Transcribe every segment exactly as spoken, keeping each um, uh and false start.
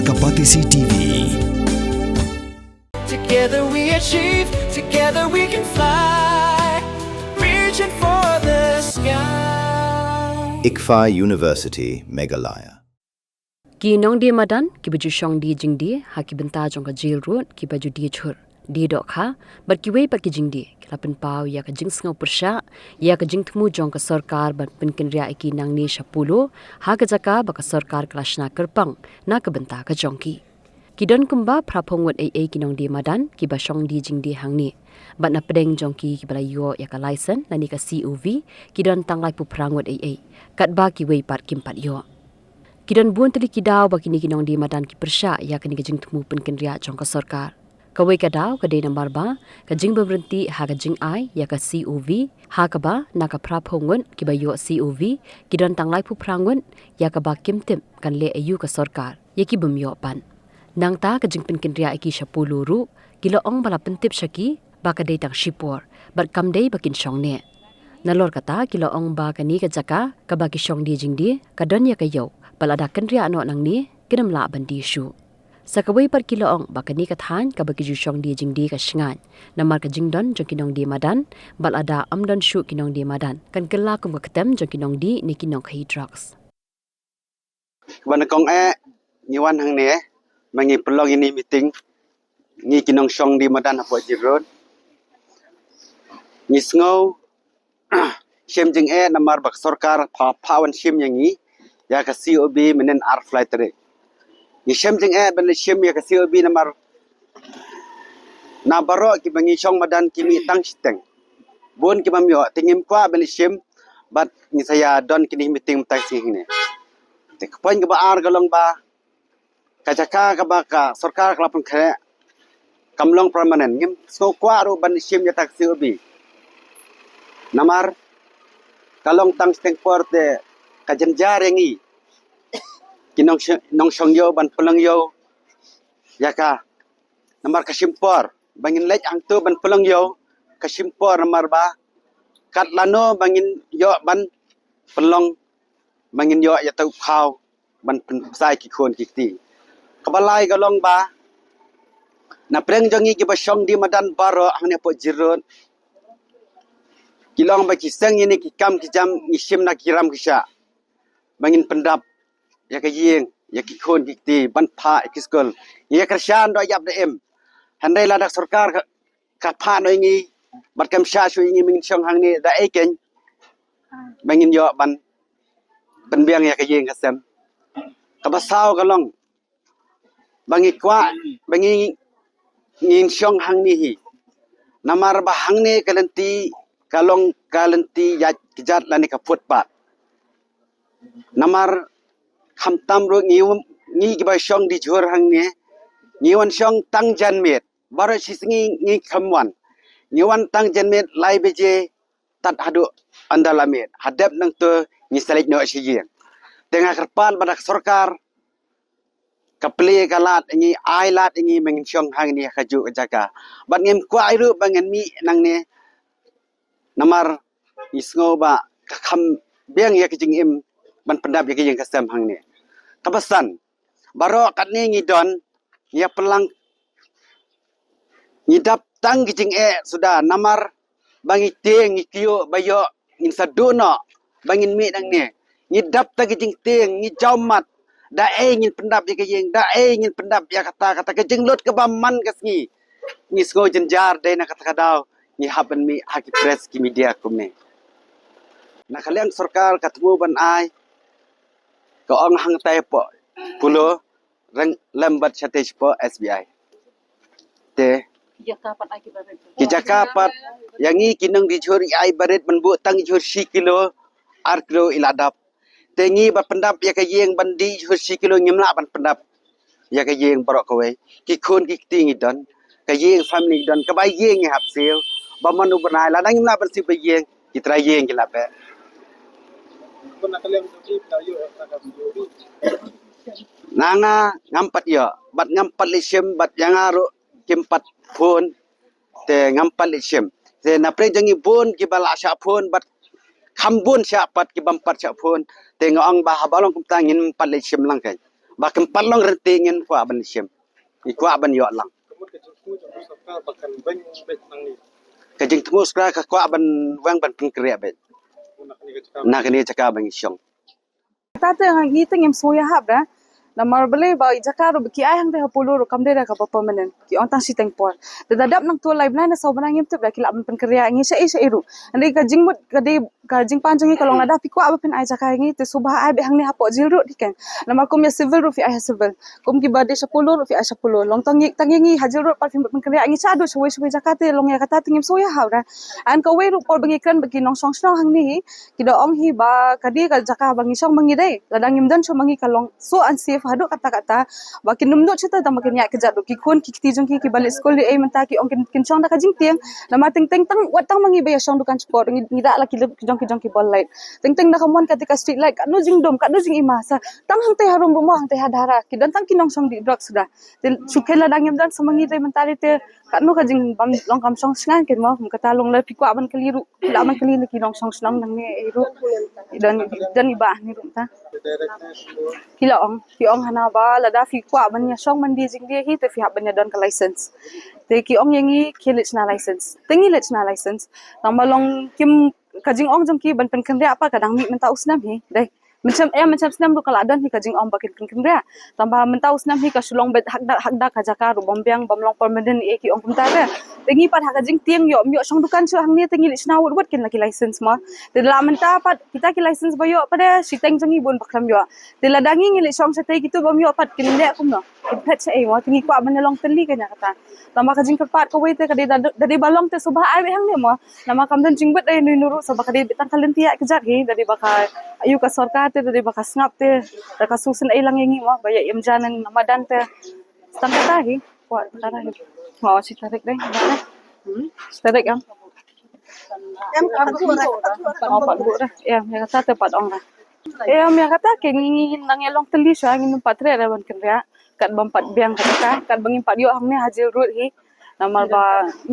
Kapatisi T V. Together we achieve, together we can fly. Reaching for the sky. ICFAI University, Meghalaya. Ki nongdie madan kiba ju shong die jingdie ha ki bynta jong ka jail road kiba ju die chur, die dohkha bad kiwei pat ki jingdie ki la pynpaw ïa ka jingsngew pyrshah ïa ka jingthmu jong ka sorkar ban pynkynriah ïa ki nangne sha Polo, ha ka jaka ba ka sorkar ka la shna kyrpang na ka bynta ka jong ki. Ki don kumba phra phew ngut ei ei ki nongdie madan kiba shong die jingdie hangne. Bad na pdeng jong ki kiba la ïoh ïa ka license lane ka C O V, ki don tang laiphew phra ngut ei ei, katba kiwei pat kim pat ïoh. Ki don bun tylli ki daw ba kine ki nongdie madan ki pyrshah ïa kane ka jingthmu pynkynriah jong ka sorkar. Kawei ka daw ka dei namar ba ka jingbym ryntih ha ka jingai ïa ka C O V, ha kaba na ka phra phew ngut kiba ïoh C O V, ki don tang laiphew phra ngut, ïa kaba kim tip kan leh aïu ka sorkar ïa ki bym ïoh pat. Nangta ka jingpynkynriah ïa ki sha Polo ruh, ki la ong ba la pyntip sha ki ba ka dei tang shipor bad kam dei ba kin shong neh. Nalor kata ki la ong ba kane ka jaka kaba ki shong die jingdie ka don ïa ka ïew, bad lada kynriah noh nangne kin ym lah ban die shuh. Sa kawei pat ki la ong ba kane ka thaiñ kaba ki ju shong die jingdie ka shngaiñ, namar ka jingdon jong ki nongdie madan, bad lada ym don shuh ki nongdie madan kan kylla kum ka ktem jong ki nongdie ne ki nongkhaïi drugs. Kaba nyngkong eh, ngi wan hangne, ma ngi pynlong ïa kane ka meeting, ngi ki nongshong die madan hapoh jail road. Ngi sngew shim jingeh namar ba ka sorkar pha, pha wan shim ïa ngi ïa ka C O V mynhynnin arphew lai tarik. Ngi shim jingeh ban leit shim ïa ka C O V namar na baroh kiba ngi shong madan ki mih tang shiteng. Bun ki bym ïoh, te ngim kwah ban leit shim, bad ngi sa ïa don kine ki meeting mynta ka sngi hangne. Te ka point kaba ar ka long ba ka jaka kaba ka sorkar ka la pynkhreh kam long permanent. Ngim sngew kwah ruh ban leit shim ïa kata ka C O V. Namar ka long tang shiteng por, te ka jynjar ïa ngi ki nongsh-, nongshong ïew ban pynlong ïew ïa ka. Namar ka shim por ba ngin leit hangto ban pynlong ïew, ka shim por namar ba kat lano ba ngin ïoh ban pynlong, ba ngin ïoh ïa uta u khaw ban pynpsai ki khun ki kti. Kaba lai ka long ba na pdeng jong ngi kiba shong die madan baroh hangne hapoh jail road, ki long ba ki seng ïa kine ki kam ki jam, ngi shim na ki ram ki shah ba ngin pyndap ïa ka ïing, ïa ki khun ki kti ban phah ïa ki skul. Ïa ka rshan da ïap da im. Hynrei lada ka sorkar ka, ka phah noh ïa ngi bad kam shah shuh ïa ngi, ba ngin shong hangne da ei keiñ ba ngin ïoh ban pynbiang ïa ka ïing ka sem. Kaba saw ka long ba ngi kwah ba ngi, ngin shong hangne hi. Namar ba hangne ka lynti ka long ka lynti ïaid kjat lane ka footpath. Namar khamtam ruh ngi, ngi kiba shong die jhur hangne, ngi wan shong tang janmiet, baroh shi sngi ngi kham wan. Ngi wan tang janmiet lai baje tad haduh ynda la miet. Hadep nangto ngi sa leit noh sha ïing. Te nga kyrpad ba da ka sorkar ka plie ka lad ïa ngi, ai lad ïa ngi ba ngin shong hangne ha kajuh ka jaka. Bad ngim kwah ruh ba ngin mih nangne, namar ngi sngew ba ka kham biang ïa ka jingim ban pyndap ïa ka ïing ka sem hangne. Kaba san, baroh katne ngi don, ngi ïa pynlang, ngi dap tang ki jingeh suda, namar ba ngi tieng, ngi kyiuh ba ïoh ngin sa duh noh ba ngin mih nangne. Ngi dap tang ki jingtieng, ngi jawmat, da ei ngin pyndap ïa ka ïing, da ei ngin pyndap ïa kata, kata ka jinglut kaba man ka sngi. Ngi sngew jynjar, dei na kata ka daw ngi hap ban mih ha ki press ki media kumne. Na ka liang sorkar ka thmu ban ai, ka ong hangtai hapoh Polo, rang lem bad shatei shapoh S B I. Te ki jaka pat ïa ngi ki nongdie jhur i ai barit ban buh tang jhur shi kilo, ar kilo i la dap. Te ngi ba pyndap ïa ka ïing ban die jhur shi kilo ngim lah ban pyndap ïa ka ïing baroh kawei. Ki khun ki kti ngi don, ka ïing family ngi don, kaba ïing ngi hap siew. Ba man u bnai lada ngim lah ban siew ba ïing, ki trai ïing ki lah beh. Na nga ngam pat ïoh, bad ngam pat leit shim, bad ïa nga ruh kim pat phone, te ngam pat leit shim. Te na pdeng jong ngi bun kiba la shah phone, bad kham bun shah pat ki bym pat shah phone. Te nga ong ba haba long kumta ngin pat leit shim lang keiñ. Ba kin pat long rynti ngin kwah ban shim. Ngi kwah ban ïoh lang. Ka mut ka jingthmu jong ka sorkar ba kan weng beit nangne. Ka jingthmu sorkar ka kwah ban weng ban pynkynriah beit. Na kane ka jaka ba ngi shong. Kata te ngi te ngim sngewsih hap da. Namar balei ba i jaka ruh ba ki ai hangtei ha Polo ruh kam dei da kaba permanent. Ki ong tang shiteng por. Te da dap nangta lai bnai ne saw bnai ngim tip da ki lah ban pynkynriah ïa ngi shaei shaei ruh. Hynrei ka jingmut ka dei ka jingpan jong ngi ka long lada phi kwah ba phin ai jaka ïa ngi te sngewbha ai beit hangne hapoh jail road hi kan. Namar kum ïa civil ruh phi ai ha civil. Kum kiba dei sha Polo ruh phi ai sha Polo. Long tang ngi tang ïa ngi ha jail road pat phi mut pynkynriah ïa ngi shaduh shawei shawei jaka te long ïa kata te ngim sngewsih hap da. An kawei ruh por ba ngi kren ba ki nongshong shnong hangne hi. Ki da ong hi ba ka dei ka jaka ba ngi shong ba ngi dei. Lada ngim don shuh ma ngi ka long so unsafe haduh katta katta. Ba kin ym nud shuh tang ba kin ïaid kjat ruh ki khun ki kti jong ki kiba leit skul ïa ei mynta ki ong kin kin shong da ka jingtieng. Namar teng teng tang wat tang ma ngi ba ïa shong dukan sport ngi ngi da la ki lep ki jong ki jong ki bol light. Teng teng da ka mon kata ka street light katno jingdum katno jingima sa tang hangtei harum ruh mo hangtei ha Dara ki don tang ki nongshong dih drugs da. Te shu khein lada ngim don sa ma ngi dei mynta dei te katno ka jingbam long kam shong shngain kin mo kum kata long lada phi kwah ban kylli ruh phi lah ban kylli na ki nongshong shnong nangne ei ruh. I don i don i bah ni ruh ta. Ki la ong ki ong hana ba lada phi kwah ban ïa shong ban die jingdie hi te phi hap ban ïa don ka license. Te ki ong ïa ngi ki leit shna license te ngi leit shna license. Tang ba long kim ka jingong jong ki ban pynkynriah pat ka dang mih mynta u snem hi dei. Mynshem em mynshem snem ruh ka la don hi ka jingong ba kin pynkynriah. Tang ba mynta u snem hi ka shu long beit hakdak hakdak ka jaka ruh bym biang bym long permanent ei ki ong kumta re. Te ngi pat ha ka jingtieng ïoh ym ïoh shong dukan shuh hangne te ngi leit shna wut wut kin la ki license mo. Te la mynta pat kita ki license ba ïoh pat de shiteng jong ngi bun ba khlem ïoh. Te lada ngi ngi leit shong shatei kitu bym ïoh pat kin leh kumno. Kin phet shaei mo te ngi kwah ban ïa long tylli ka ïa kata. Tang ba ka jingkyrpad kawei te ka dei da da dei ba long te sngewbha ai beit hangne mo. Namar kam don jingbit dei nui nuru sa ba ka dei beit tang ka lynti ïaid kjat hi da dei ba ka ayu ka sorkar te da dei ba ka sngap te da ka sngewsynei lang ïa ngi mo ba ïa im jan nang madan te tang kata hi. Kwah kata hi. Mo shi tarik dei. Hmm. Shi tarik am. Em ka tu ra ka tu ra. Mo pat bu ra. Em ïa kata te pat ong ra. Em ïa kata ke ngi ngi nang ïa long tylli sha ngi nang pat treh ra ban kynriah. Kat bym pat biang kata kat ba ngim pat ïoh hangne ha jail road hi. Namar ba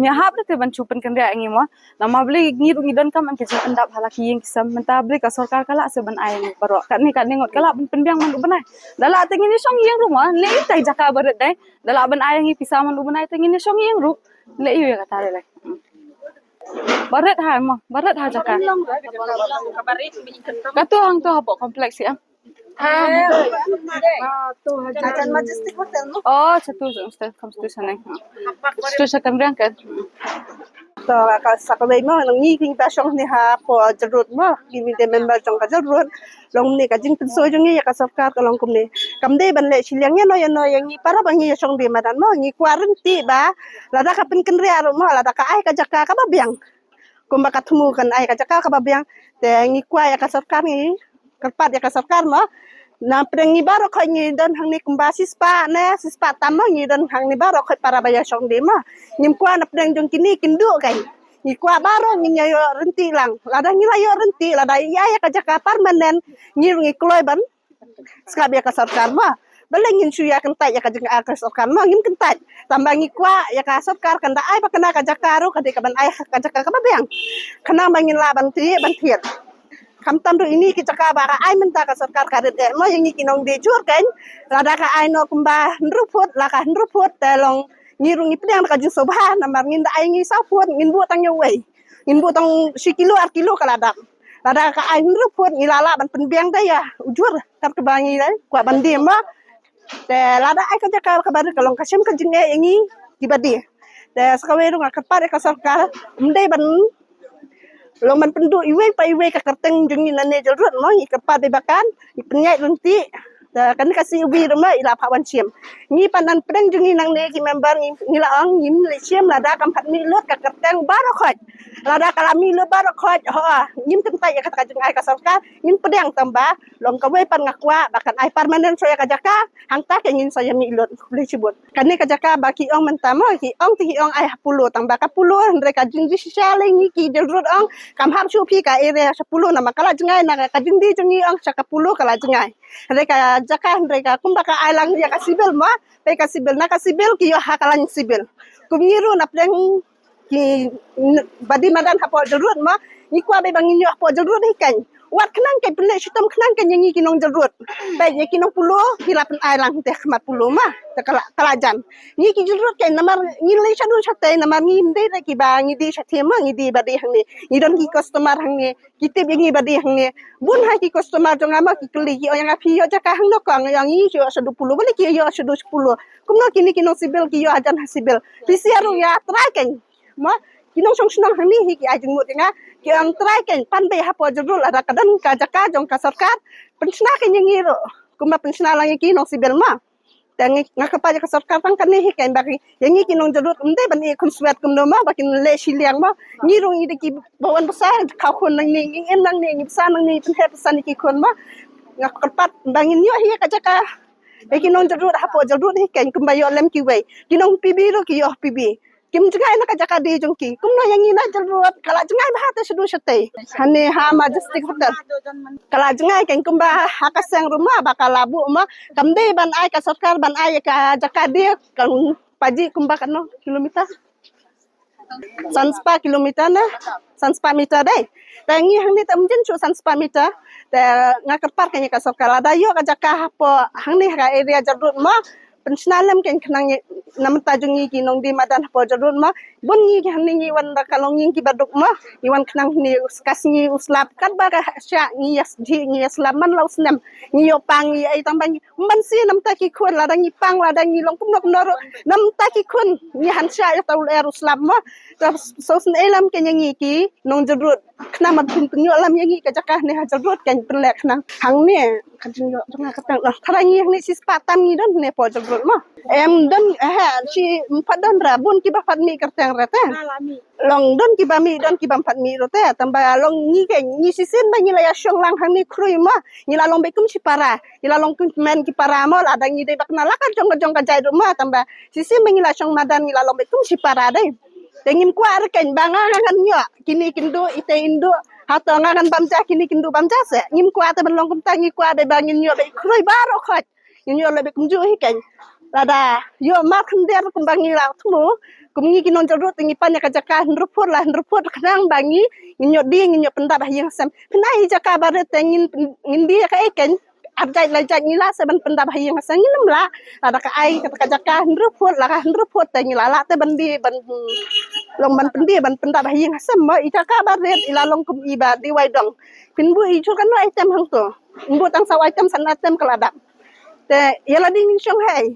ngi hap da te ban shu pynkynriah ïa ngi mo. Namar balei ngi ruh ngi donkam em ka jingpyndap ha la ki ïing ki sem mynta balei ka sorkar ka lah se ban ai ïa ngi baroh. Katne katne ngut ka lah ban pynbiang man u bnai. Da lah te ngin ïa shong ïing ruh mo. Lei tai jaka ba rit dei. Da lah ban ai ïa ngi pisa man u bnai te ngin ïa shong ïing ruh. Lei ïa kata lei lei. Ba rit ha mo, ba rit ha jaka. Katu hangtu hapoh complex ïa. Ah, tu ha Majestic Hotel mo. Oh, satu satu satu sana. Satu second riang kan. To ka sa kawei mo ngi ki ba shong ne hapoh jail road mo. Ngi te member jong ka jail road. Long ne ka jingpynshoi jong ngi ïa ka sorkar ka long kumne. Kam dei ban leh shiliang ïano ïano ïa ngi para ba ngi ïa shong dei madan mo ngi kwah rynti ba lada ka pynkynriah ruh mo lada ka ai ka jaka kaba biang. Kumba ka thmu kan ai ka jaka kaba biang. Te ngi kwah ïa ka sorkar ngi kyrpad ïa ka sorkar mo. Na pdeng ngi baroh khoit ngi don hangne kumba shispah ne shispah tam mo ngi don hangne baroh khoit para ba ïa shong dei mo. Ngim kwah na pdeng jong kine kin duh kan. Ngi kwah baroh ngin ïa ïoh rynti lang. Lada ngi la ïoh rynti lada ïa ïa ka jaka permanent ngi ruh ngi kloi ban sngap ïa ka sorkar mo. Balei ngin shu ïa kyntait ïa ka jaka ka sorkar mo ngin kyntait. Tang ba ngi kwah ïa ka sorkar kan da ai ba kane ka jaka ruh ka dei ka ban ai ka jaka kaba biang. Khnang ba ngin lah ban thied ban thied. Khamtam ruh ine ki jaka ba ka ai mynta ka sorkar ka rit eh mo ïa ngi ki nongdie jur kan. Lada ka ai noh kumba hynriew phut la ka hynriew phut te long ngi ruh ngi pdiang da ka jingsngewbha namar ngin da ai ngi saw phut ngin buh tang ïa uwei. Ngin buh tang shi kilo ar kilo ka la dap. Lada ka ai hynriew phut ngi la lah ban pynbiang da ïa u jur kat kaba ngi dei kwah ban die mo. Te lada ai ka jaka kaba rit ka long ka shem ka jingeh ïa ngi kiba die. Te sa kawei ruh nga kyrpad ïa ka sorkar ym dei ban long ban pynduh iwei pa iwei ka kyrteng jong ngi nangne jail road mo ngi kyrpad dei ba kan ngi pynïaid rynti. Te kane ka C O B ruh mo i la phah wan shim. Ngi pat na pdeng jong ngi nangne ki member ngi ngi la ong ngim leit shim lada kam pat mih lut ka kyrteng baroh khoit. Lada ka la mih lut baroh khoit ho ngim kyntait ïa kata ka jingai ka sorkar ngim pdiang tang ba long kawei pat nga kwah ba kan ai permanent shuh ïa ka jaka hangta ke ngin sa ïa mih lut. Khublei shibun. Kane ka jaka ba ki ong mynta mo ki ong te ki ong ai ha Polo tang ba ka Polo hynrei ka jingdie shisha lei ngi ki jail road ong kam hap shuh phi ka area sha Polo namar ka la jngai na ka jingdie jong ngi ong sha ka Polo ka la jngai. Hynrei ka jaka hynrei ka kumba ka ai lang ïa ka civil mo. Pei ka civil na ka civil ki ïoh ha ka lain civil. Kum ngi ruh na pdeng ki badi madan hapoh jail road mo ngi kwah beit ba ngin ïoh hapoh jail road hi kan. Wat khnang kein pynleh shitom khnang kein ïa ngi ki nong Jaintia. Peit ïa ki nong Polo ki la pyn-ai lang te khmat Polo ma. Te ka la, ka la jan. Ngi ki Jaintia kein namar ngi leh shaduh shatei namar ngi ym dei re kiba ngi die shatei ma ngi die ba die hangne. Ngi don ki customer hangne. Ki tip ïa ngi ba die hangne. Bun ha ki customer jong nga ma ki kylli ki ong ïa nga phi ïoh jaka hangno kong ïa ngi ïoh shaduh Polo ba leh ki ïoh shaduh Polo. Kumno kine ki nong civil ki ïoh hajan ha civil. Phi sngewthuh ïa trai kein. Mo, ki nongshong shnong hangne hi ki ai jingmut ïa nga, ki ong trai kein pan beit hapoh Jaintia lada ka don ka jaka jong ka sorkar, pynshna kein ïa ngi ruh. Kumba pynshna lang ïa ki nong civil mo. Te ngi, nga kyrpad ïa ka sorkar tang kane hi kein ba ki, ïa ngi ki nong Jaintia ym dei ban ïa khun swet kumno mo, ba kin leh shiliang mo. Ngi ruh ngi dei kiba wan bsa, khaw khun nangne, ngi im nangne, ngi bsa nangne, pynheh pynsan ïa ki khun mo. Nga kyrpad ba ngin ïoh hi ïa ka jaka. Ïa ki nong Jaintia hapoh Jaintia hi kein kumba ïoh lem kiwei. Ki nong P B ruh ki ïoh P B. Kim jngai na ka jaka die jong ki. Kumno ïa ngi na Jaintia ka la jngai bha te shaduh shatei. Hangne ha Majestic Hotel. Ka la jngai kein kumba ha ka seng ruh ma ba ka la buh ma. Kam dei ban ai ka sorkar ban ai ïa ka jaka die kan paji kumba katno kilometer. San spah kilometer na. San spah meter dei. Te ngi hangne te ym jin shuh san spah meter. Te nga kyrpad kein ïa ka sorkar lada ïoh ka jaka hapoh hangne ha ka area Jaintia mo. Pynshna lem kein khnang ïa, na bynta jong ngi ki nongdie madan hapoh Jaintia mo. Bun ngi ki hangne ngi wan da ka longïing kiba duk mo. Ngi wan khnang hangne u s-, ka sngi u slap katba ka shah ngi ïa s-, ngi ïa slap man la u snem. Ngi ïoh pang ngi ïa ai tang ba ngi ym ban siew na bynta ki khun lada ngi pang lada ngi long kumno kumno ruh na bynta ki khun ngi hap shah ïa uta u lyer u slap mo. Te sngewsynei lem kein ïa ngi ki nong Jaintia. Khnang ban pyn pynïoh lem ïa ngi ka jaka ne ha Jaintia kein pynleh khnang. Hangne ka jingïoh jong nga ka tang noh. Tharai ngi hangne shispah tam ngi don hangne hapoh Jaintia mo. Em don eh shi ym pat don ra bun kiba pat mih kyrteng ra te. Long don kiba mih don kiba ym pat mih ruh te. Tang ba long ngi kein ngi shisien ba ngi la ïa shong lang hangne khrui mo. Ngi la long beit kum shi para. Ngi la long kum men ki para mo lada ngi dei ba kane la ka jong ka jong ka jait ruh mo tang ba shisien ba ngi la shong madan ngi la long beit kum shi para dei. Te ngim kwah re kein ba nga ngan ïoh kine kin duh ite in duh. Hato nga ngan bam ja kine kin duh bam ja se. Ngim kwah te ban long kumta ngi kwah dei ba ngin ïoh beit khrui baroh khoit. Ngin ïoh leh beit kumjuh hi kein. Lada ïoh mar khyndiat kumba ngi la thmu kum ngi ki nong Jaintia te ngi pan ïa ka jaka hynriew phut la hynriew phut khnang ba ngi ngin ïoh die ngin ïoh pyndap ha ïing ha sem. Pynai hi jaka barit te ngin ngin die kaei kein. Ar jait lai jait ngi lah se ban pyndap ha ïing ha sem ngin ym lah. Lada ka ai kata ka jaka hynriew phut la ka hynriew phut te ngi la lah te ban die ban long ban pyndie ban pyndap ha ïing ha sem mo i jaka barit i la long kum i ba die wai dong. Phin buh i jur katno item hangto. Buh tang saw item san item ka la dap. Te ïa la ding ngin shong hei.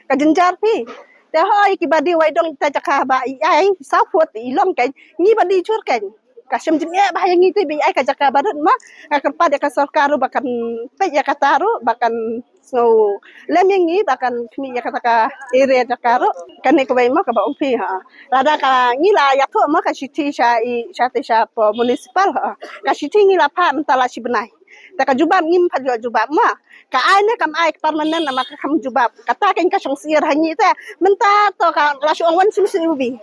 Ka jynjar phi. Te hoi kiba die wai dong ita jaka ba i ai saw phut i long kein ngi ba die jur kein. Ka shem jingeh ba ha ïa ngi te ba i ai ka jaka barit ma. Nga kyrpad ïa ka sorkar ruh ba kan peit ïa kata ruh ba kan sngew lem ïa ngi ba kan khmih ïa kata ka area jaka ruh. Kane kawei ma kaba ong phi ha. Lada ka ngi la ïathuh ma ka shithi sha i sha te sha po municipal ha. Ka shithi ngi la phah mynta la shi bnai. Te ka jubab ngim pat ïoh jubab ma. Ka ai ne kam ai ka permanent namar ka kham jubab. Kata kein ka shong syier ha ngi te. Mynta to ka la shu ong wan shim sha ubi.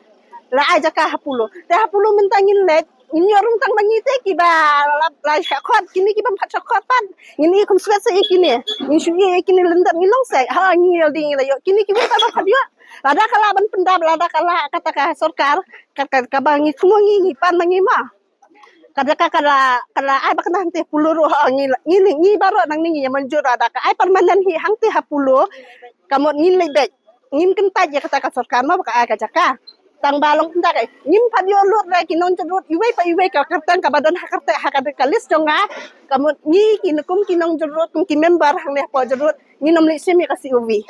La ai jaka ha Polo. Te ha Polo mynta ngin leit ngin ïoh rung tang ma ngi te kiba la, la shah khot kine kiba ym pat shah khot pat. Ngin i kum swet sa i kine. Ngin shu i kine lyndet ngin long sa. Ha ngi la ding la ïoh kine kiba ym pat ïoh. Lada ka la ban pyndap lada ka la kata ka sorkar. Ka, ka, kaba ngi thmu ngi ngi pan ma ngi ma. Ka jaka ka la, ka la ai ba kane hangte Polo ruh ha ngi, ngi, ngi baroh nangne ngi ïa mynjur lada ka ai permanent hi hangte ha Polo. Ka mut ngin leit beit. Ngim kyntait ïa kata ka sorkar ma ba ka ai ka jaka. Tang ba long kyntait ka ngim pat ïoh lut re ki nong Jaintia iwei pa iwei ka kyrteng kaba don ha kyrteng ha ka, ka list jong nga. Ka mut ngi ki kum ki nong Jaintia kum ki member hangne hapoh Jaintia ngin ym leit shim ïa ka C O V.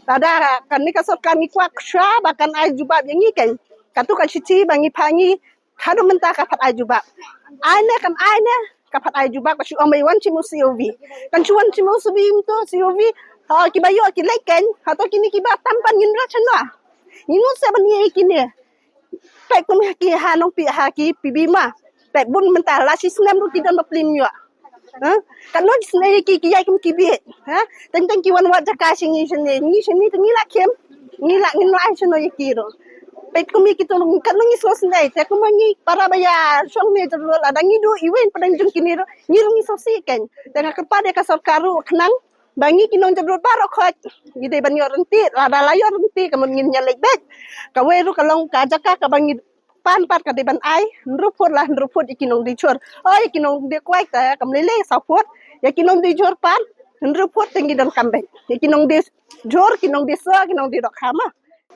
Lada kane ka sorkar ngi kwah sha ba kan ai jubab ïa ngi kein. Katu ka shithi ba ngi phah ngi Haduh mynta ka pat ai jubab. Ai ne kam ai ne ka pat ai jubab ka shu ong ba i wan shim u C O V. Kan shu wan shim u C O V mynta C O V. Ha kiba ïoh ki leit kein. Hato kine kiba tam pat ngin rat shano. Ngin nud se ban ïa kine. Peit kum ha ki ha Nongpynim ha ki P B ma. Peit bun mynta la shi snem ruh ki don bapli ym ïoh. Ha? Katno jisnei ïa ki ki ïai kum ki bieit. Ha? Teng teng ki wan wad jaka sha ngi sha ngi. Ngi sha ngi te ngi la khim. Ngi la ngin la ai shano ïa ki ruh. Peit kum ïa ki tu katno ngi sngewsynei. Te kum ngi para ba ïa shong ne te ruh lada ngi duh iwei pdeng jong kine ruh. Ngi ruh ngi sngewsih kein. Te nga kyrpad ïa ka sorkar ruh khnang ba ngi ki nong Jaintia baroh khoit. Ngi dei ban ïoh ryntih lada la ïoh ryntih ka mut ngin ïa leit beit. Kawei ruh ka long ka jaka kaba ngi Pan pat ka dei ban ai hynriew phut la hynriew phut ïa ki nongdie jhur. Oh, ïa ki nongdie kwai te kam lei lei saw phut. Ïa ki nongdie jhur pan hynriew phut te ngi donkam beit. Ïa ki nongdie jhur, ki nongdie soh, ki nongdie dohkha ma.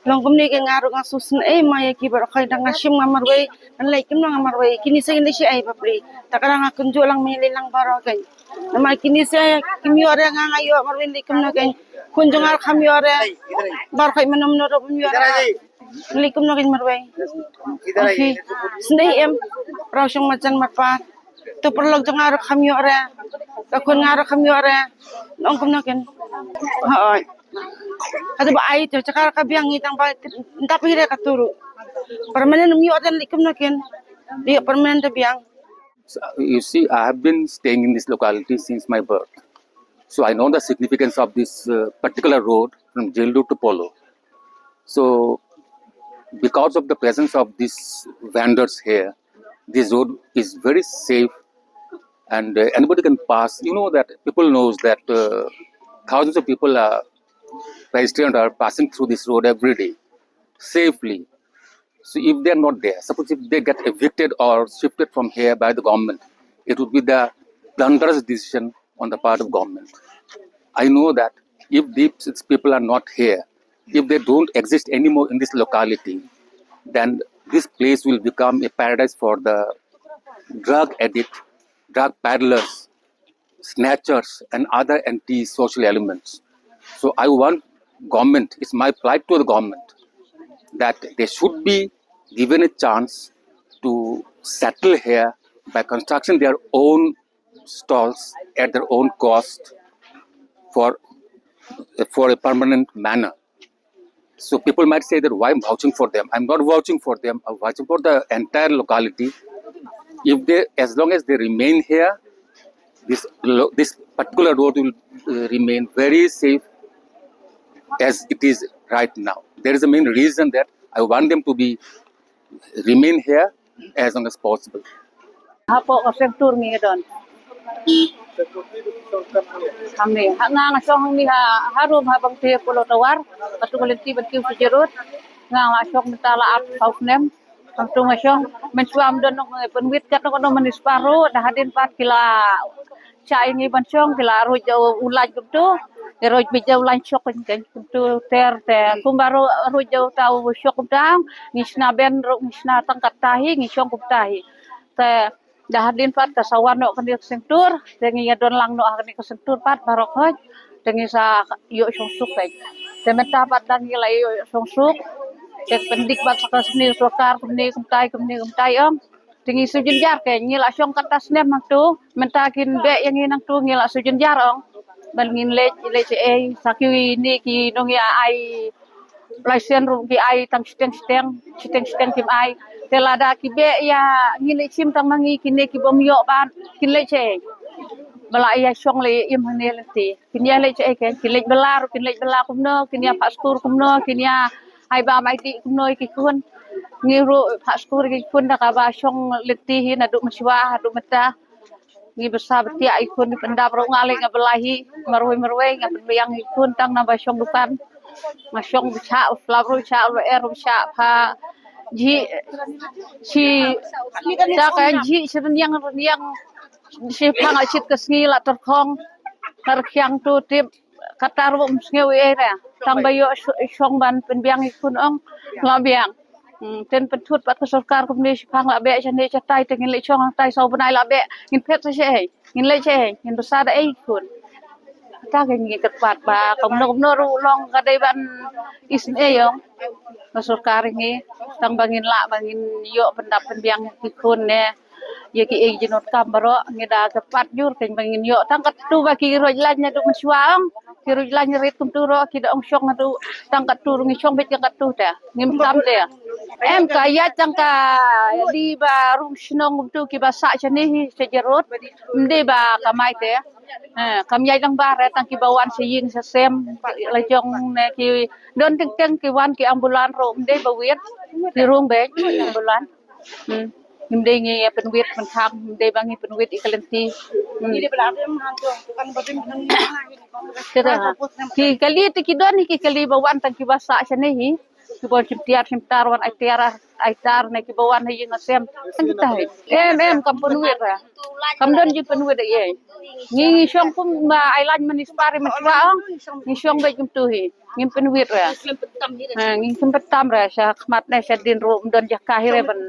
Long kumne ke nga ruh nga sngewsynei ma ïa ki baroh, khnang nga shim nga marwei, ngan leit kumno nga marwei. Kine sa kine shi ai bapli. Ta ka dang nga kynjuh lang, me lei lang baroh kein. Namar kine sa kim ïoh re, nga nga ïoh marwei, leit kumno kein. Khun jong nga ruh kam ïoh re. Baroh kein, mano mano ruh bym ïoh re. Leit kumno kein marwei. Okay. Sngewsynei em. Raw shong marjan marpa. To paralok jong nga ruh kam ïoh re. Ka khun nga ruh kam ïoh re. Long kumno kein. Hooid. Ka dei ba ai te jaka ka biang, ngi tang ba nda phi re ka tu ruh. Permanent ym ïoh, te leit kumno kein. Leit permanent te biang. So, you see, I have been staying in this locality since my birth. So I know the significance of this uh, particular road from Jail Road to Polo. So because of the presence of these vendors here, this road is very safe and uh, anybody can pass. You know that people knows that uh, thousands of people are pedestrians are passing through this road every day safely. So if they are not there, suppose if they get evicted or shifted from here by the government, it would be the blunderous decision on the part of government. I know that if these people are not here, if they don't exist anymore in this locality, then this place will become a paradise for the drug addict, drug peddlers, snatchers, and other anti-social elements. So I want government, it's my plight to the government, that they should be given a chance to settle here by constructing their own stalls at their own cost for for a permanent manner. So people might say that why I'm vouching for them. I'm not vouching for them. I'm vouching for the entire locality. If they, as long as they remain here, this lo- this particular road will uh, remain very safe as it is right now. There is a main reason that I want them to be remain here as long as possible. Hapoh ka Seng Tur ngi don. Hangne ha nga nga shong hangne ha harum ha bang te Polo Tower. Katu ka lynti ban kiew sha Jail Road. Nga nga shong mynta la ap saw snem. Hangtu nga shong mynshuwa ym don nong pynwit kat nong nong mynshuwa ruh da hadien pat ki la shah ïa ngi ban shong, ki la ruh jaw u lain kumtu. Ki ruh bit jaw u lain shok kein kein kumtu ter te kumba ruh ruh jaw ta u shok kumta. Ngi shna ben ruh ngi shna tang katta hi, ngi shong kumta hi. Te da hadien pat ka sa wan noh kane ka Seng Tur, te ngi ïa don lang noh ha kane ka Seng Tur pat baroh khoit. Te ngi sa ïoh shong suk kein. Te mynta pat da ngi la ïoh shong suk. Te pyndik pat sa ka sni sorkar kumne kumtai kumne kumtai ong. Te ngi shu jynjar kein, ngi la shong katta snem hangtu. Mynta kin beh ïa ngi nangtu, ngi la shu jynjar ong. Ban ngin leit leit shaei sa kine ki nongïaai license ruh ki ai tang shiteng shiteng, shiteng shiteng kim ai. Te lada ki beh ïa ngi leit shim tang ma ngi, kine ki bym ïoh ban kin leit shaei. Ba la ïa shong leit im hangne lynti. Kin ïa leit shaei kein, kin leit bylla ruh kin leit bylla kumno, kin ïa phah skur kumno, kin ïa ai bam ai dih kumno ïa ki khun. Ngi ruh phah skur ïa ki khun da kaba shong lynti hi naduh mynshuwa haduh mynta. Ngi bsa btiah ïa ki khun, ngi pyndap ruh, nga leh nga bylla hi marwei marwei, nga pynbiang ïa ki khun tang naba shong dukan. Nga shong bshah u slap ruh, shah u lyer ruh, bshah pha jhi shi da ka jhi shi rynïeng rynïeng shi phang a shit ka sngi la tyrkhong. Ka rkhiang tu tip. Kata ruh ym sngew ei ei re. Tang ba ïoh sh- shong ban pynbiang ïa ki khun ong la biang. Hmm, ten pynthut pat ka sorkar kumne shiphang la beh shane shatai te ngin leit shong hangtai saw bnai la beh ngin phet sa shaei. Ngin leit shaei, ngin bsa da ei ki khun. Kata ka ngi kyrpad ba kumno kumno ruh long ka dei ban isynei ong. Ka sorkar ngi tang ba ngin lah ba ngin ïoh pyndap pynbiang ïa ki khun ne. Ïa ki ei jingdonkam baroh ngi da kyrpad jur kein ba ngin ïoh tang katto ba ki ruh lain naduh mynshuwa ong. Ki ruh lain rit kumtu ruh ki da ong shong naduh tang katto ruh ngi shong beit tang katto te. Ngim tam te. Em ka ïaid tang ka li ba rung shnong kumtu kiba sah shane hi sha Jail Road. Ym dei ba ka mai te. Eh, kam ïaid tang ba re tang kiba wan sha ïing sha sem la jong ne ki don teng teng ki wan ki ambulance ruh ym dei ba wit. Ki rung beit ambulance. Hmm. Ngim dei ngi ïa pynwit pynthang, ngim dei ba ngi pynwit ïa ka lynti. Hmm. Te da ha. Ki kali te ki don hi ki kali ba wan tang kiba sah shane hi. Kiba shim tiar shim tar wan ai tiar ai tar ne kiba wan ha ïing ha sem. Em kita hi. Em em kam pynwit ra. Kam don jingpynwit ei. Ngi ngi shong kum ba ai lain mynstep mynshwa ong. Ngi shong beit kumtu hi. Ngim pynwit ra. Ha, ngi kim pyntam ra sha khmat ne sha dien ruh ym don jaka hi re ban.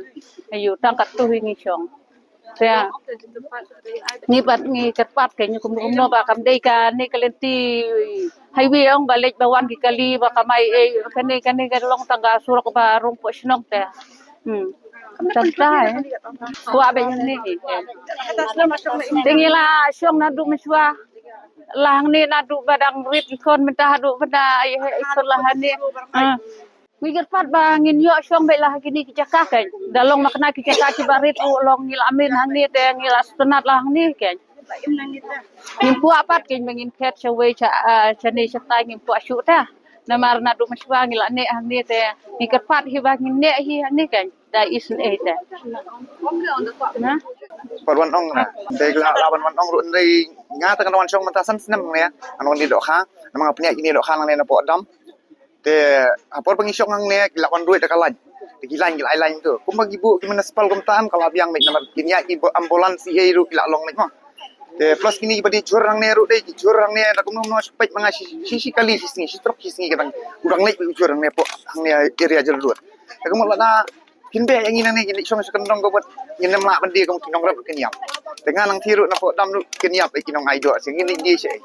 Ayu tang katto hi ngi shong. Te ngi pat ngi kyrpad kein kum kumno ba kam dei kane ka lynti highway ong ba leit ba wan ki kali ba kamai ei kane kane ka long tang ka surok ba rung poh shnong te. Hmm. Kam tam ta eh. Kwah ba ïa ngi. Te ngi la shong naduh mynshwa. La hangne naduh ba dang rit khon mynta haduh mynta ai ai khon la hangne. Ha. Ngi kyrpad ba ngin ïoh shong beit la ha kine ki jaka kein. Da long ma kane ki jaka kiba rit ruh long ngi la mih hangne te ngi la sngewtynnat la hangne kein. Ngim kwah pat kein ba ngin phet shawei sha ah, shane shatai ngim kwah shuh ta. Namar naduh mynshwa ngi la neh hangne te ngi kyrpad hi ba ngin neh hi hangne kein. Da isynei te. Na? Pat wan ong na. Te la la wan wan ong ruh ndei nga te kan wan shong mynta san snem ne. An wan di dohkha. Namar nga pynïaid kine dohkha nangne na poh dam. Te ha por ba ngi shong hangne ki la wan ruh da ka lain. Te ki lain ki la ai lain tu. Kumba ki buh ki municipal kumta em ka la biang beit namar ki ïa ki bu-, ambulance ei ruh ki la long beit mo. Te plus kine kiba dei jhur hangne ruh dei ki jhur hangne da kumno kumno peit ma nga shi shi shi kali shi sngi shi trok shi sngi ka dang u dang leit u jhur hangne poh hangne area Jylla Road. Te kumno la da Kin beh ïa ngi nangne kin shong sha kyndong ka bad ngin ym lah ban die kum ki nongrep kin ïap. Te nga nang thi ruh na poh dam ruh kin ïap ïa ki nong ai doh sha ngin die sha.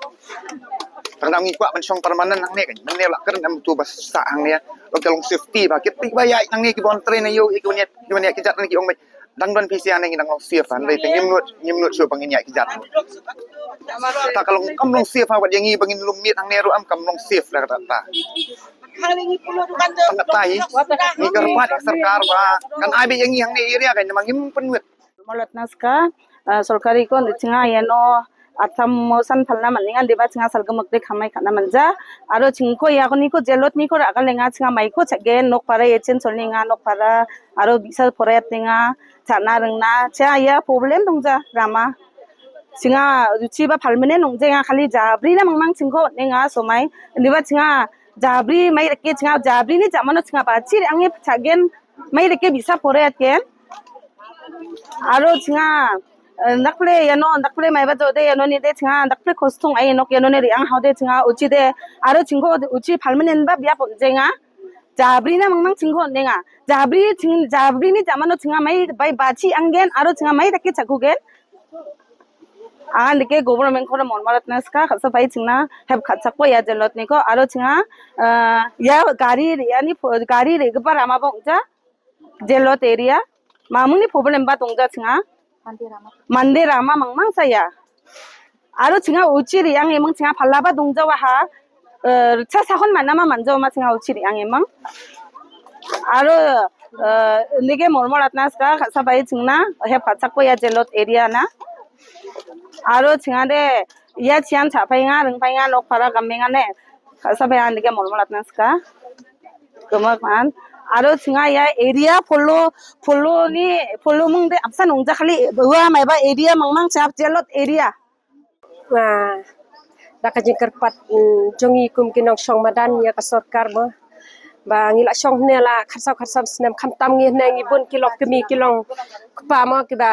Tang dang ngi kwah ban shong permanent nangne kan. Nangne lah kren em tu ba sah hangne. Lo ka long safety ba kit ba ïa nangne ki bon train ayo ki bon ïa ki bon ïa ki jat nangne ki ong ba dang don P C R nangne ngi dang long safe hangne te ngim nud ngim nud shu ba ngin ïa ki jat. Ta ka long kam long safe ha bad ïa ngi ba ngin lum miet hangne ruh am kam long safe da kata ta. Tang katai ngi kyrpad ïa ka sorkar ba kan ai beit ïa ngi hangne area kan ma ngim pynwit. Molat naska, ah, sorkari kon chinga ïano atam mosan phalna man ningan deba chinga salgam makde khamai khana manja. Aro chingko ïa ko niko jelot niko ra ka lenga chinga maiko chage nok para ïa chen sol ninga nok para aro bisa poret ninga chana rengna cha ïa problem dongja rama. Chinga ruchi ba phalmene nongje nga khali jabri na mangmang chingko ninga somai deba chinga jabri mai reke chinga jabri ni jamano chinga ba chiri angi chagen mai reke bisa pore atken. Aro chinga, eh, nakple ïano nakple mai ba jode ïano ni de chinga nakple khostung ai nok ïano ni ri ang hau de chinga uchi de aro chingo uchi phalmenen ba bia pom jenga. Jabri na mangmang chingo nenga. Jabri ching jabri ni jamano chinga mai bai bachi anggen aro chinga mai dake chaku gen. An dike government khora mon marat naska khatsa bai chingna heb khatsa ko ya jelot niko aro chinga, eh, ya gari ri ani gari ri gbar ama bong ja. Jelot area. Mamung ni problem ba tongja chinga. Mande rama mangmang saya. Aro chinga uchi ri ang emang chinga phala ba tongja waha. Eh, cha sahon mana ma manjo ma chinga uchi ri ang emang. Aro, eh, nige mormor atna ska khatsa bai chingna hep khatsa ko ya jelot area na. Aro chinga de ya chian cha pai nga reng pai nga nok para kam nga ne. Khatsa bai an nige mormor atna ska. Kemak man. Aro chinga ya area polo polo ni polo mung de apsa nungja khali wa mai ba area mangmang chap jelot area. Wa da ka jingkyrpad, mm, jong ngi kum ki nongshong madan ïa ka sorkar mo. Ba ngi la shong ne la khatsaw khatsaw snem khamtam ngi ne ngi bun ki lok kmie ki long kpa mo kiba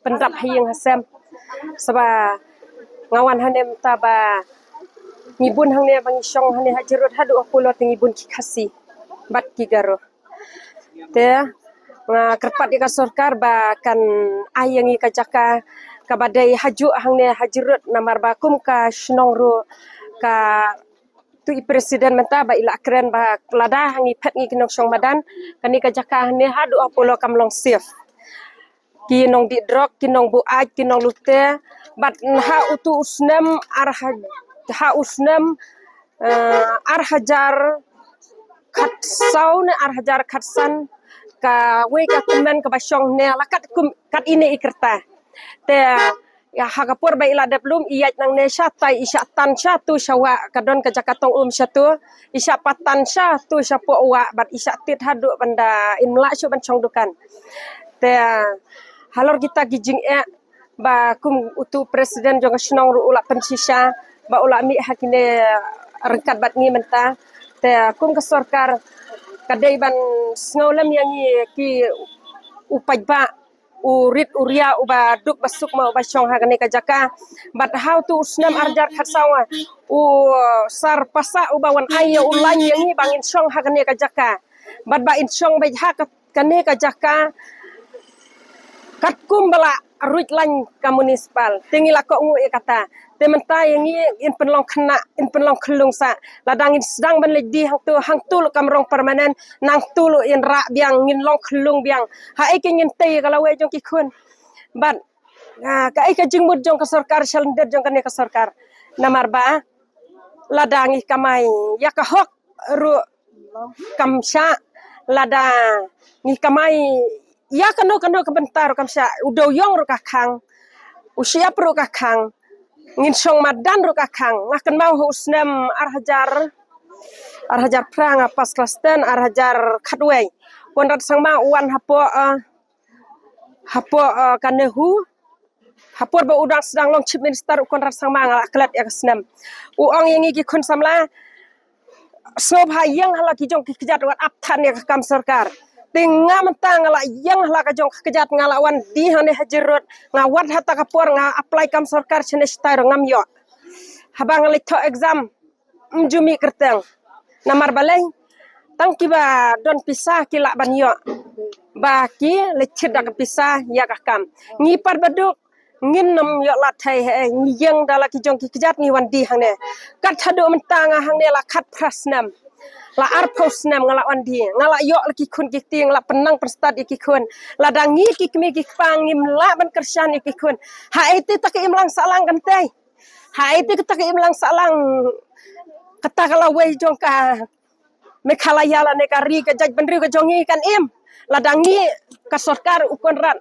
pyndap ha ïing ha sem. Saba nga wan hangne mynta ba ngi bun hangne ba ngi shong hangne ha Jyrut haduh ha Pulot ngi bun ki Khasi bad ki Garo. Te nga kyrpad ïa ka sorkar ba kan ai ïa ngi ka jaka kaba dei hajuh hangne ha Jyrut namar ba kum ka shnong ruh ka tu i president mynta ba i la kren ba lada ha ngi phet ngi ki nongshong madan kane ka jaka hangne haduh ha Pulot kam long safe. Ki nongdih drok, ki nongbuaid, ki nonglute. Bad ha utu u snem ar ha, ha u snem, eh, ar hajar khatsaw ne ar hajar khatsan kawei ka tymmen kaba shong ne la kat kum kat ine i kyrta. Te ïa ha ka por ba i la dep lum i ïaid nangne shatai i shah tan shatu sha wah ka don ka jaka tong um shatu i shah patan shatu shapoh wah bad i shah tit haduh ban da im lah shuh ban shong dukan. Te halor kita ki jingeh ba kum utu president jong ka shnong ruh u la pynshisha ba u la mih ha kine ryngkat bad ngi mynta. Te kum ka sorkar Ka dei ban sngewlem ïa ngi ki u paidbah, u rit u ria uba duk ba suk ma uba shong ha kane ka jaka. Bad ha utu u snem arhajar khatsaw, u Sar Passah uba wan ai ïa u lain ïa ngi ba ngin shong ha kane ka jaka. Bad ba in shong beit ha ka, kane ka jaka katkum ba la ruid lain ka municipal. Te ngi la kohnguh ïa kata. Te mynta ïa ngi in pynlong khynnah, in pynlong khyllung sah. Lada ngin sdang ban leit die hangtu, hangtu ruh kam rong permanent, nangtu ruh in rah biang, ngin long khyllung biang. Haei ke ngin tei ïa ka lawei jong ki khun? Bad, ah, kaei ka jingmut jong ka sorkar, shalyndet jong kane ka sorkar? Namar ba lada ngi kamai ïa ka hok ruh kam shah, lada ngi kamai ïa kano kano ka bynta ruh kam shah, u dewiong ruh ka khang, u shyiap ruh ka khang, ngin shong madan ruh ka khang. Nga kynmaw ha u snem arhajar, arhajar phra nga pass class ten, arhajar khatwei. Conrad Sangma u wan hapoh, eh, hapoh, eh, ka NEHU, ha por ba u dang sdang long Chief Minister u Conrad Sangma, nga la klet ïa ka snem. U ong ïa ngi ki khun samla, sngewbha ïeng ha la ki jong ki kjat wat ap than ïa ka kam sorkar. Te nga mynta nga la ïeng ha la ka jong ka kjat, nga la wan die hangne ha Jyrot, nga wad ha ta ka por, nga apply kam sorkar shane shatai ruh ngam ïoh. Haba nga leit thoh exam, ym ju mih kyrteng. Namar balei? Tang kiba don pisa ki lah ban ïoh, ba ki leit thied da ka pisa ïa ka kam. Ngi pat ba duk ngin ym ïoh lad thei, eh, ngi ïeng da la ki jong ki kjat, ngi wan die hangne. Kat haduh mynta nga hangne la khatphra snem, la arphew snem nga la wan die, nga la ïoh la ki khun ki kti, nga la pynnang pynstad ïa ki khun. Lada ngi ki kmie ki kpa ngim lah ban kyrshan ïa ki khun, haei te ta ka imlang sahlang kan tei? Haei te kata ka imlang sahlang, kata ka lawei jong ka Meghalaya lane ka ri ka jaitbynriew ka jong ngi kan im? Lada ngi, ka sorkar u Conrad,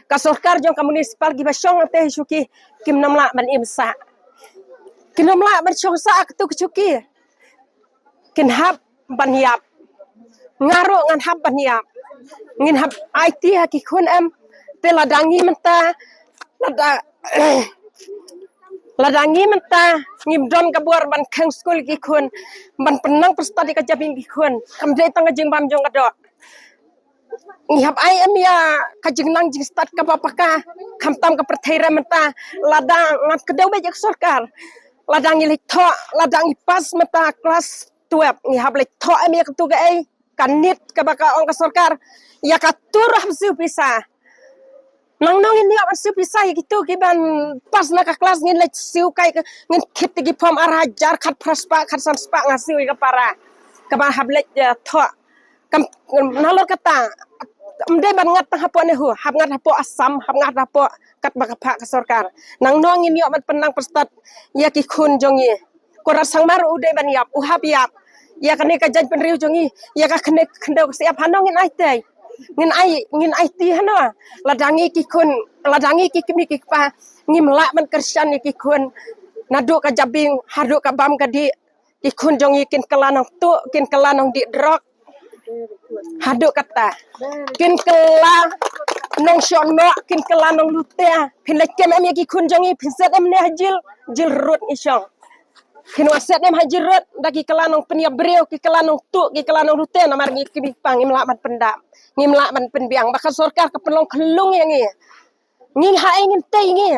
ka sorkar jong ka municipal, kiba shong hangtei shuki, kim nym lah ban im sah. Kim nym lah ban shong sah ha katu ka shuki. Kin hap ban ïap. Nga ruh ngan hap ban ïap. Ngin hap aiti ha ki khun em? Te lada ngi mynta, lada, lada ngi mynta ngim don ka bor ban kheng skul ki khun, ban pynnang pynstad ïa ka jabieng ki khun, kam dei tang ka jingbam jong ka doh. Ngi hap ai em ïa ka jingnang jingstad kaba paka, khamtam ka pyrthei re mynta? Lada, ngan kdew beit ïa ka sorkar, lada ngi leit thoh, lada ngi pass mynta klas twelve, ngi hap leit thoh em ïa katu kaei, ka NEET kaba ka ong ka sorkar? Ïa katu ruh hap siew pisa. Nangno ngin ïoh ban siew pisa ïa kitu kiban pass na ka klas? Ngin leit siew kai ka, ngin thied ïa ki form arhajar, khatphra spah, khatsan spah nga siew ïa ka para kaba hap leit, eh, thoh. Kam, nalor kata, ym dei ban ngat tang hapoh NEHU, hap ngat hapoh Assam, hap ngat hapoh katba ka phah ka sorkar. Nangno ngin ïoh ban pynnang pynstad ïa ki khun jong ngi? Conrad Sangma ruh u dei ban ïap, u hap ïap. Ïa kane ka jaitbynriew jong ngi, ïa ka khyndai khyndew ka shyiap, hano ngin aiti? Ngin ai, ngin aiti hano? Lada ngi ki khun, lada ngi ki kmie ki kpa ngim lah ban kyrshan ïa ki khun, naduh ka jabieng haduh ka bam ka dih, ki khun jong ngi kin kylla nongtuh, kin kylla nongdih drok haduh katta, kin kylla nongshohnoh, kin kylla nonglute. Phin leit kem em ïa ki khun jong ngi? Phin set em ne ha jil? Jil rut ngi shong. Phin wan set em ha jil rut da ki kylla nongpynïap briew, ki kylla nongtuh, ki kylla nonglute? Namar ngi ki kmie ki kpa ngim lah ban pyndap, ngim lah ban pynbiang, ba ka sorkar ka pynlong khyllung ïa ngi. Ngi haei ngin tei ngi,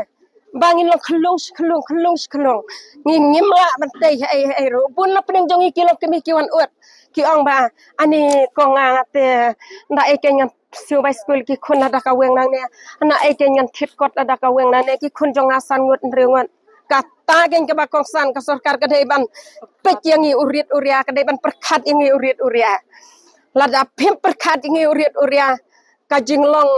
ba ngin long khyllung shi khyllung, khyllung shi khyllung? Ngi ngim lah ban tei haei haei ruh. Bun na pdeng jong ngi ki long kmie ki wan ud, ki ong ba, ani kong, nga te, naei kein ngan siew bai skul ki khun lada ka weng nangne, naei kein ngan thied kot lada ka weng nangne, ki khun jong nga san ngut hynriew ngut. Kata kein kaba kongsan ka sorkar, ka dei ban peit ïa ngi u rit u ria, ka dei ban pyrkhat ïa ngi u rit u ria. Lada phim pyrkhat ïa ngi u rit u ria, ka jinglong,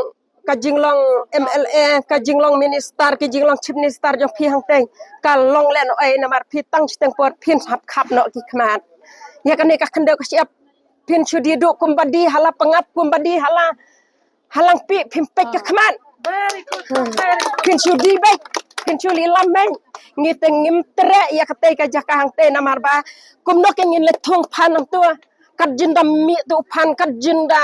ka jinglong MLA, ka jinglong minister, ka jinglong chief minister jong phi hangtei, ka long lehnohei, namar phi tang shiteng por phin hap khap noh ki khmat. Ïa kane ka khyndew ka shyiap phin shu die duh kumba die ha la Pangap, kumba die ha la, ha Langpih, phim peit ka khmat. Phin shu die beit, phin shu lilam beit. Ngi te ngim treh ïa katei ka jaka hangtei, namar ba kumno kein ngin leit thung phan hangto? Kat jin da mih tu phan, kat jin da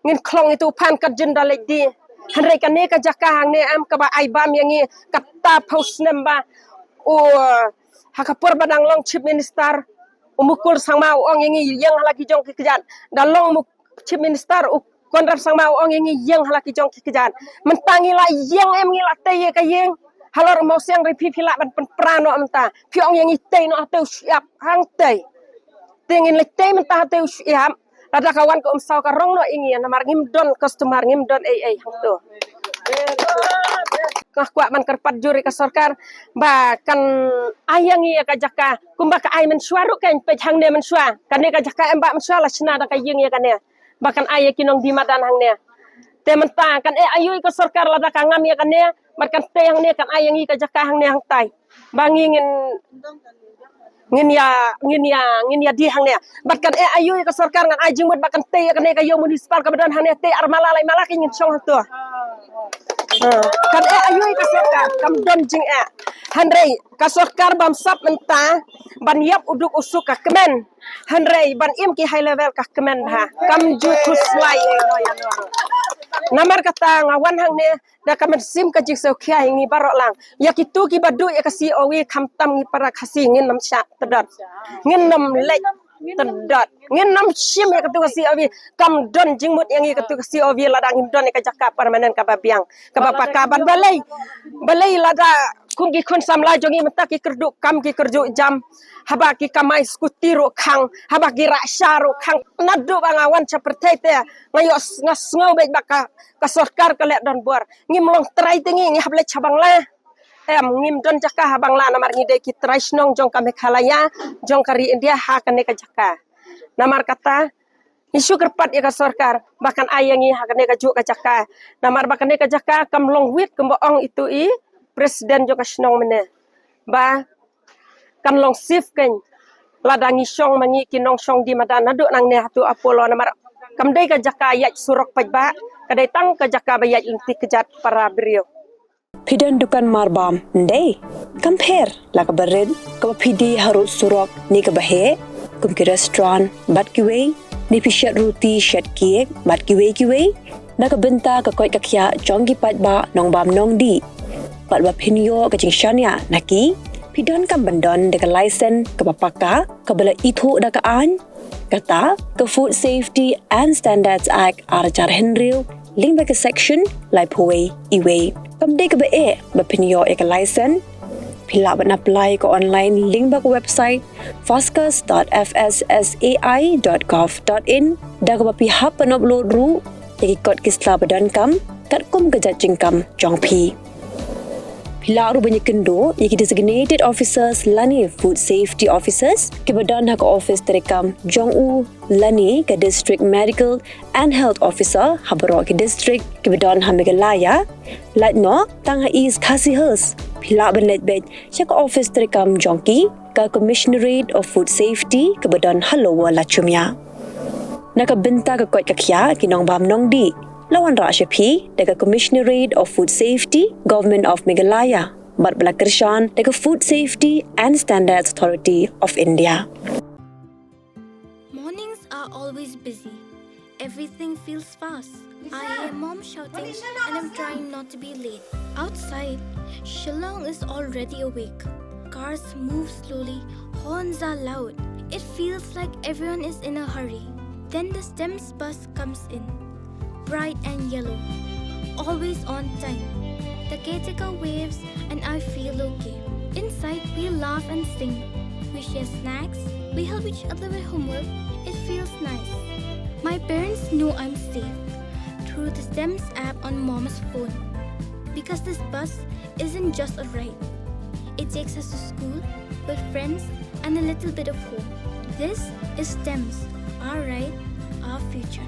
ngin khlong itu phan, kat jin da leit die. Hynrei kane ka jaka hangne em kaba ai bam ïa ngi, kata phew snem ba u, ha ka por ba dang long chief minister U Mukul Sangma u ong ïa ngi ïeng ha la ki jong ki kjat. Da long u Chief Minister u Conrad Sangma u ong ïa ngi ïeng ha la ki jong ki kjat. Mynta ngi la ïeng em, ngi la tei ïa ka ïing. Halor u Mawsiang ri phi phi lah ban pynpra noh mynta. Phi ong ïa ngi tei noh ha tei u shyiap hangtei. Te ngin leit tei mynta ha tei u shyiap. Lada ka wan ka umsaw ka rong noh ïa ngi, namar ngim don customer, ngim don ei ei hangto. Nga kwah ban kyrpad jur ïa ka sorkar ba kan ai ïa ngi ïa ka jaka kumba ka ai mynshuwa ruh, kan peit hangne mynshuwa. Kane ka jaka em ba mynshuwa la shna da ka ïing ïa kane. Ba kan ai ïa ki nongdie madan hangne. Te mynta kan eh aïu ïa ka sorkar lada ka ngam ïa kane, bad kan tei hangne, kan ai ïa ngi ka jaka hangne hangtai. Ba ngi ngin ngin ïa, ngin ïa, ngin ïa die hangne. Bad kan eh aïu ïa ka sorkar, ngan ai jingmut ba kan tei ïa kane ka ïew municipal kaba don hangne, tei ar mala lai mala ki ngin shong hangto. Ha. Kan eh aïu ïa ka sorkar, kam don jingeh. Hynrei ka sorkar bam sap mynta ban ïap u duk u suk ka kmen. Hynrei ban im ki high level ka kmen bha. Kam ju khuslai. Namar kata nga wan hangne da ka mynsiem ka jingsngewkhia ïa ngi baroh lang. Ïa kito kiba duh ïa ka C O V, khamtam ngi para Khasi ngin nym shah tdot. Ngin nym leit tdot. Ngin nym shim ïa kato ka C O V. Kam don jingmut ïa ngi kato ka C O V lada ngim don ïa ka jaka permanent kaba biang, kaba paka. Bad balei, balei lada kum ki khun samla jong ngi mynta ki kyrduh kam, ki kyrduh jam, haba ki kamai skuti ruh khang, haba ki rah sha ruh khang. Naduh ba nga wan sha pyrthei te nga ïoh s-, nga sngew beit ba ka, ka sorkar ka leh donbor. Ngim long trai te ngi, ngi hap leit sha Bangla. Em, ngim don jaka ha Bangla namar ngi dei ki trai shnong jong ka Meghalaya, jong ka ri India ha kane ka jaka. Namar kata ngi shu kyrpad ïa ka sorkar ba kan ai ïa ngi ha kane kajuh ka jaka. Namar ba kane ka jaka kam long wit kumba ong itu i president jong ka shnong mynne. Ba kan long safe kein lada ngi shong ma ngi ki nongshong die madan naduh nangne hato Apollo, namar kam dei ka jaka ïaid surok paidbah, ka dei tang ka jaka ba ïaid lynti kjat para briew. Phi don dukan marbam, ym dei? Kam pher la kaba rit, kaba phi die harud surok ne kaba heh, kum ki restaurant bad kiwei, ne phi shet ruti, shet cake bad kiwei kiwei, na ka bynta ka koit ka khiah jong ki paidbah nongbam nongdie. Bad ba phin ïoh ka jingshaniah na ki, phi donkam ban don da ka license kaba paka, kaba la ithuh da ka aiñ, kata ka Food Safety and Standards Act ar hajar hynriew, lyngba ka section laiphew wei, iwei. Kam dei kaba eh ba phin ïoh ïa ka license. Phi lah ban apply ka online lyngba ka website fascus dot F S S A I dot gov dot in, da kaba phi hap ban upload ruh ïa ki kot ki sla ba donkam katkum ka jait jingkam jong phi. Phi lah ruh ban ïakynduh ïa ki designated officers lane food safety officers kiba don ha ka office treikam jong u lane ka district medical and health officer ha baroh ki district kiba don ha Meghalaya. Lait noh tang ha East Khasi Hills, phi lah ban leit beit sha ka office treikam jong ki, ka Commissionerate of Food Safety kaba don ha Lower Lachumia. Na ka bynta ka koit ka khiah ki nongbam nongdie, la wanrah sha phi da ka Commissionerate of Food Safety, Government of Meghalaya, bad ba la kyrshan da ka Food Safety and Standards Authority of India. Mornings are always busy. Everything feels fast. I hear mom shouting and I'm trying not to be late. Outside, Shillong is already awake. Cars move slowly, horns are loud. It feels like everyone is in a hurry. Then the STEMS bus comes in. Bright and yellow. Always on time. The caretaker waves and I feel okay. Inside, we laugh and sing. We share snacks. We help each other with homework. It feels nice. My parents know I'm safe through the STEMS app on mom's phone. Because this bus isn't just a ride. It takes us to school, with friends, and a little bit of home. This is STEMS, our ride, our future.